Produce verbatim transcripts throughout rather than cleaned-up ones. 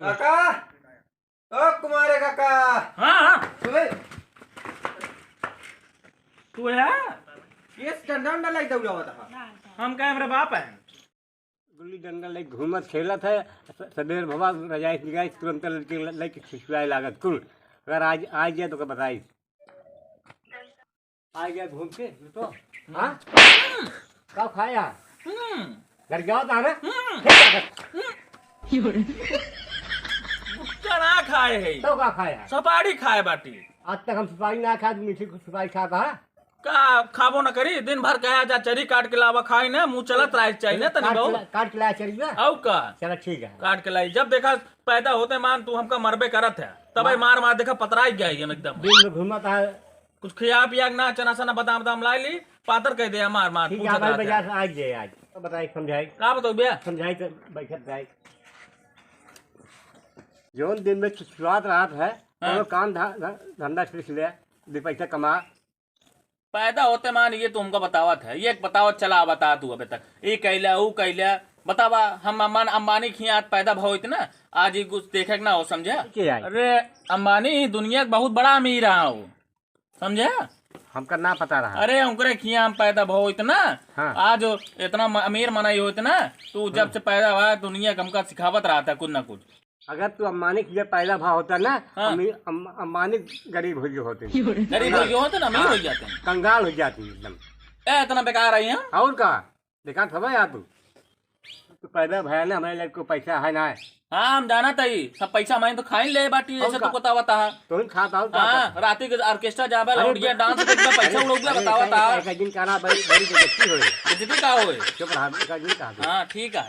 काका, ओ कुमारे काका। हाँ, हाँ। सुबह। तू है? ये डंडा उंडा लाई दौड़ावत है। हम का, हमरे बाप है। गुल्ली डंडा लेके घूमत खेलत है, स-, सबेर भवा रजाई निगाई तुरंत लड़के ल-, लेके खिसुआए लागत कुल। अगर आज, आज जाए तो का बताई। आ गया घूम के, तो, हाँ? का खाया? हम्म। घर गया था ना? हम्म। ठीक है। गुटखा ना खाए है। तो का खाया? सुपारी खाए बाटी। आज तक हम सुपारी ना खाए, मीठी सुपारी खाता है। का खाबो न करी, दिन भर कहा जा चरी काट के लावा खाई ना, मुँह चलत रहे चाहिए ना तनी काट के बहुत। ला-, काट के लाया चरी ना? अउ का? चला ठीक है। काट के लाई, जब देखा पैदा होते मान तू हमका मरबे करत है, तबे हाँ। मार मार देखा पतराई गया है हम एकदम। दिन में घूमत है। कुछ खिया पिया के ना, चना सना बादाम बादाम लाई ली, पातर कह दे हमार मार, ठीक है, पूछत भाई, रहत है। बाजार से आज जे आज। तो बताई, समझाई। का बताऊ बे? समझाई तो बैठत जाए। जौन दिन में चुचुआत रहत है, हाँ। कोनो काम धा-, धा-, धंधा सीख ले, दे पैसा कमा। पैदा होते मान ये तू हमका बतावत है, ये बतावत चला बता तू अबे तक, ये कैला, वो कैला, बतावा, हम अम्बान-, अंबानी खिया आज पैदा भव इतना, आज ये कुछ देखे के ना हो, समझा? के आई? अरे, अंबानी दुनिया के बहुत बड़ा अमीर रहा हो। समझे? हमका ना पता रहा। अरे, उनकरे खिया हम पैदा भव इतना, हाँ। आज इतना म-, अमीर मनई हो इतना, तू जब हाँ। से पैदा हुआ है, दुनिया के हमका सिखावत रहा था कुछ ना कुछ। अगर तू अम्बानी खिया पैदा भा होता ना, हाँ। अमी-, अम-, अम्बानी गरीब हो गए होते। गरीब हो गए होते ना, अमीर हाँ। हो जाते हैं। कंगाल हो जाते हैं एकदम। ए, इतना बेकार आई हम? और का? बेकार थोड़ा यार तू। तू पैदा भया ना, हमारे लड़के को पैसा है ना। हाँ, हम जानत हई, सब पैसा हमारे तो खाइन ले बाटी, और जैसे का? तू बतावत हा। तो ही खाता हो, का हाँ, करता? राती के orchestra जाबे, अरे लौंडिया बे-, dance देख में पैसा अरे, उड़ौबे, अरे, बतावत एक, हा। एक, एक दिन कहना भाई, बड़ी बेइज्जती होए। बेइज्जती का होए? चुप रहा, एक दिन कहा दे। हाँ, ठीक है।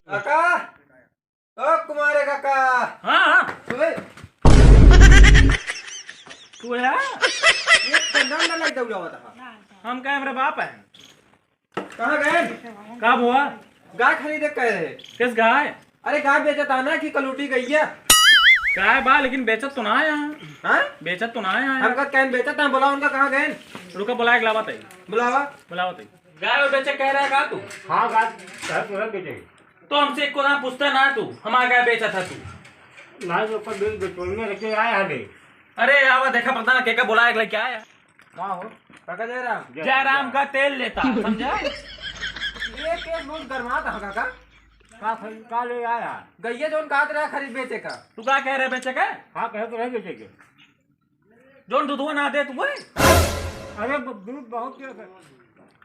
काका, ओ कुमारे काका। हाँ, हाँ। सुबह। तू है? ये डंडा उंडा लाई दौड़ावत है। हम का, हमरे बाप है। कहाँ गए? का हुआ? गाय खरीदे कह रहे। किस गाय? अरे गाय बेचत है ना कि कलूटी गई है? गाय बा, लेकिन बेचत तो ना आया है। हाँ? बेचत तो ना आया है। हम का कहन बेचत है, बुलाओ उनका, कहाँ गए? रुका, बुलाए के लावत है। बुलावा। बुलावत है। गाय और बेचे कह रहा है का तू? हाँ, गाय, गाय पूरा बेचेंगे। तो हमसे एको ना पूछता ना तू, हमार गाय बेचत है तू। ना, जो ऊपर बिल बिचौलिया लेके आया है बे। अरे आवा देखा, पता ना केका बुलाए के लेके आया। का हो? काका जयराम। जय जयराम का तेल लेता, समझा? ये केस बहुत गरमात है काका। का खरीद, का ले आया? गइया जौन कहत रहा खरीद बेचे का। तू का कह रहे बेचे का? हाँ, कहे तो रहे बेचे के। जौन दूधवा ना देत हुए। अरे, ब-, दूध बहुत देत है।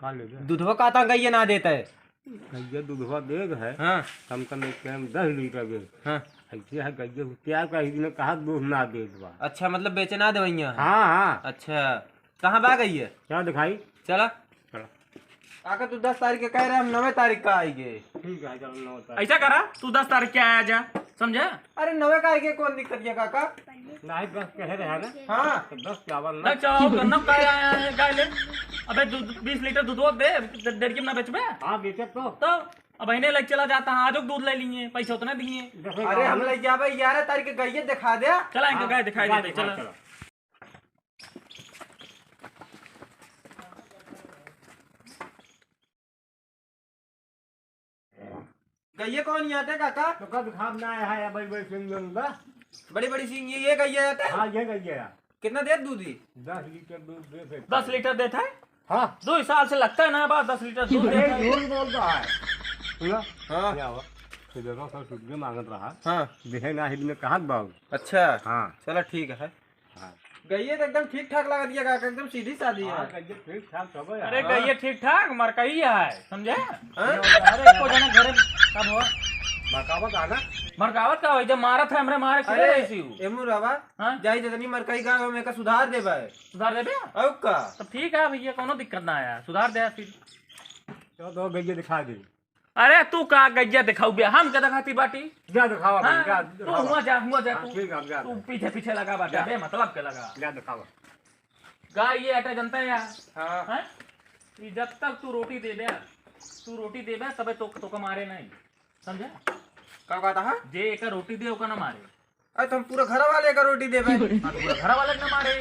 का लेबे? दूधवा का ता गइया ना देत है। गइया दूधवा देत है। हाँ। कम से कम एक टाइम दस लीटर दे। हाँ। ऐसे है गइया को क्या कही ने कहा दूध ना देत बा। अच्छा, मतलब बेचे ना देवइया है? हाँ, हाँ। अच्छा, कहाँ बा गइया? क्या दिखाई? चला। चला। काका, तू दस तारीख के कह रहे, हम नवे तारीख का आएंगे। ठीक है, चलो, नौ तारीख। ऐसा करा, तू दस तारीख के आया जा, समझा? अरे, नवे का आएंगे, कौन दिक्कत है, काका? नहीं, दस कह रहे हैं ना? हाँ। तो दस चावल ना। ना, चावल करना, का आया है, गाय ले। अबे, दू-, बीस लीटर दूध वो दे, ड-, डेढ़ के ना बेचबे? हाँ, बेचब तो। तो, अब इन्हें लेके चला जाता है, आज दूध ले लिए, पैसा उतना दिए। दस अरे, हम ले जाबे, ग्यारह तारीख के गइया दिखा दे। चला, इनका हाँ, गाय दिखाई जा, देते, दिखा, चला। चला। गइया कौन ही आते काका? तो कब खाब ना आया है, बड़ी बड़ी सिंग में बा। बड़ी बड़ी सिंग ये, ये गइया आते? हाँ, ये गइया है। कितना देत दूध ही? दस लीटर दूध देत है। दस लीटर देत है? हाँ। दो साल से लगता है ना बा, दस लीटर दूध अरे, देत है। झूठ बोल रहा है। सुना? हाँ। क्या हुआ? तो देखो, कल छुट्टी मांगत रहा। हाँ। देहे ना ही, मैं कहा बाबू। अच्छा। हाँ। चला, ठीक है। हाँ। गइया तो एकदम ठीक ठाक लागत है काका, एकदम सीधी सादी हाँ, है। गइया ठीक ठाक सब है अरे, यार। गइया ठीक ठाक, मरकई है, समझे? हाँ? अरे, एको जना घरे कब हुआ? मरकावत आ ना? मरकावत का होई, जब मारत है, हमरे मारे खुदे अरे, ऐसी हूँ। एमू रवा, हाँ? जाई जतनी मरकई गाँव में का सुधार देबे। सुधार देबे? और का? तो ठीक है भइया, कोनो दिक्कत ना आया, सुधार दे फिर। चलो, दो गइया दिखा दे। अरे तू का गइया दिखाऊ बे, हम के दिखाती बाटी? जा दिखावा भाई, हाँ, जा तू दिखावा। हुआ जा, हुआ जा हाँ, तू। ठीक है, हम जा तू रहे। पीछे पीछे लगा बाटे, जा। बेमतलब के लगा। जा दिखावा। गाय ये अटे जनता है यार। हाँ। हैं? ये जब तक तू रोटी देबे, तू रोटी देबे तबे तो, तोका मारे नहीं। समझा? का कहता है? जे एका रोटी दे ओका ना मारे। अरे तो हम पूरा घर वाले का रोटी देबे। हाँ, तो पूरा घर वाले के ना मारे।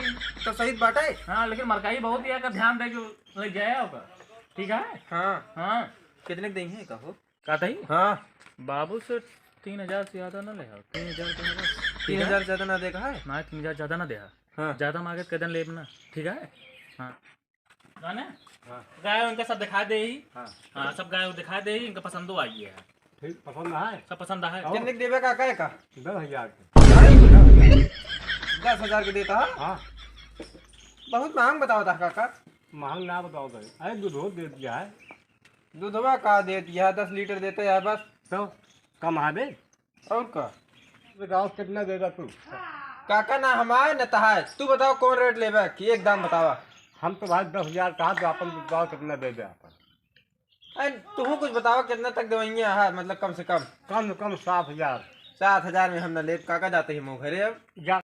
तो सही बात है। हाँ, लेकिन मरकाई बहुत ही है, का ध्यान दे के ले जाए होगा। ठीक है? हाँ। हाँ। कितने के देंगे कहो? का तही? हाँ। बाबू से तीन हजार से ज्यादा ना ले आओ। तीन हजार से ज्यादा। तीन हजार से ज्यादा ना देखा है? ना, तीन हजार ज्यादा ना दे। हाँ। ज्यादा मांगे तो कदन लेब ना। ठीक है? हाँ। जाने? हाँ। गाय उनका सब दिखा दे ही। हाँ। हाँ, सब गाय दिखा दे ही, इनका पसंदो आ गया है। ठीक, पसंद है? सब पसंद है। और? कितने के देबे काका है का? दस हजार के। दस हजार के देता है? हाँ। बहुत महंग बताओ था काका। महंग ना बताओ भाई, अरे दूधो दे दिया है। दूधवा का दे दिया है, दस लीटर देते हैं बस। तो कम आवे। और का? तो गाँव कितना देगा तू? काका ना हमारे न तहार, तू बताओ कौन रेट लेबे कि एक दाम बतावा। हम तो भाई दस हजार कहा, तो अपन गाँव कितना दे दे अपन। अरे तू कुछ बतावा कितना तक देवइया है, मतलब कम से कम। कम से कम सात हजार। सात हजार में हम ना लेब काका, जाते ही मुँह घरे अब। जा।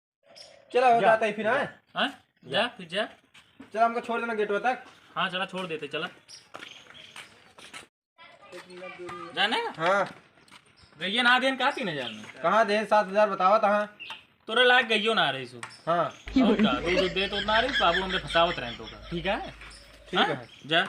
चला हो जा। जाता ही फिर, हाँ? हाँ? जा, फिर जा। चला हमको छोड़ देना गेटवा तक। हाँ, चला छोड़ देते, चला। जाने? हाँ। गइया ना देन का तीन हजार में? कहाँ देन? सात हजार बतावा तहाँ। तोरे लायक गइयो ना रही सु। हाँ। और का? दूध, दूध दे तो ना रही, बाबू हमरे फसावत रहे तो का। ठीक है? ठीक हाँ? है। जा।